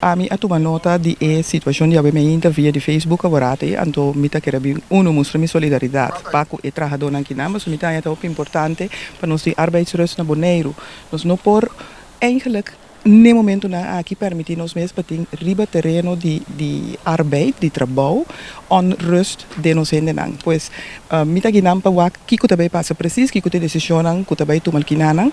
Ami a tuma nota di e situashon di awe mainta via di Facebook aworate, anto mi ta kere bin uno mustra mi solidaridat pa ku e trahadónan kinan, pasobra mi ta haña ta hopi importante pa nos tin arbeidsrust na Boneiru. Nos no por eigenlijk n'e momentunan aki permití nos mes pa tin riba tereno di arbeid, di trabou, onrust den nos hendenan. Pues mi ta kinan pa wak kiko ta bay pasa precies, kiko ta e desishonnan ku ta bay tuma kinanan.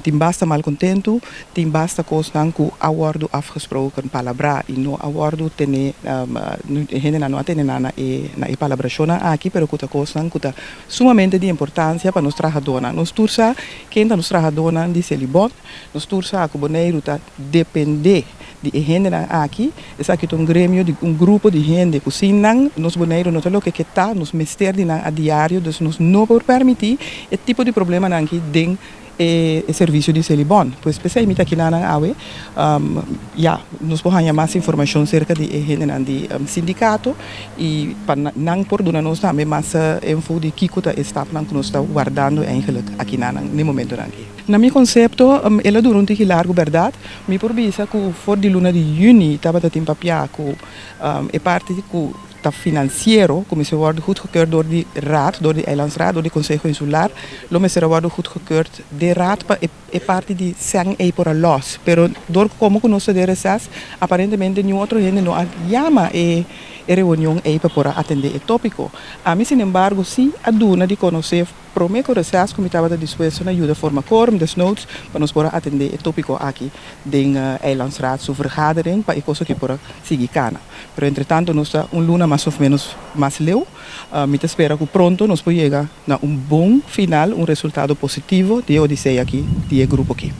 Tin basta malkontentu. Tin basta kosnan ku a wòrdu afgesproken, palabrá, i no a wòrdu tené, e hendenan no a tene nan na e na e palabrashonnan aki, pero ku ta kosnan ku ta sumamente di importansia pa nos trahadónan. Nos tur sa ken ta nos trahadónan di Selibon, nos tur sa ku Boneiru ta dependé di e hendenan aki. Esaki ta un gremio di un grupo di hende ku sin nan nos Boneiru no ta loke ke ta, nos mester di nan a diario, dus nos no por permití e tipo di problemanan aki den e servisio di Selibon. Pues p'esei mi ta kinanan awe. Ya, nos por haña mas informashon serka di e hendenan di sindikato i pa nan por duna nos tambe mas info di kiko ta e stapnan ku nos ta wardando eigenlijk akinanan n'e momentonan aki. Na mi konsepto, el a dura un tiki largu bèrdat. Mi por bisa ku for di luna di yüni tabata tin papia ku e parti ku ta finansiero ku mester wòrdu goedgekeurd dor di Raad, dor di Eilandsraad, dor di Konseho Insular, lo mester a wòrdu goedgekeurd den Raad pa e parti di sèn ei por a lòs. Pero dor ku komo ku nos ta den reses, aparentemente niun otro hende no a yama e reunion ei pa por a atendé e tópiko. Ami sinembargo sí a duna di konosé. Promé ku reses ku mi tabata dispuesto na yuda forma quorum, desnoods, pa nos por a atendé e tópiko aki den Eilandsraad su vergadering pa e kos aki por a sigui kana. Pero entretanto nos ta un luna mas òf ménos mas leu. Mi ta spera ku pronto nos por yega na un bon final, un resultado positivo di e odisea aki di e grupo aki.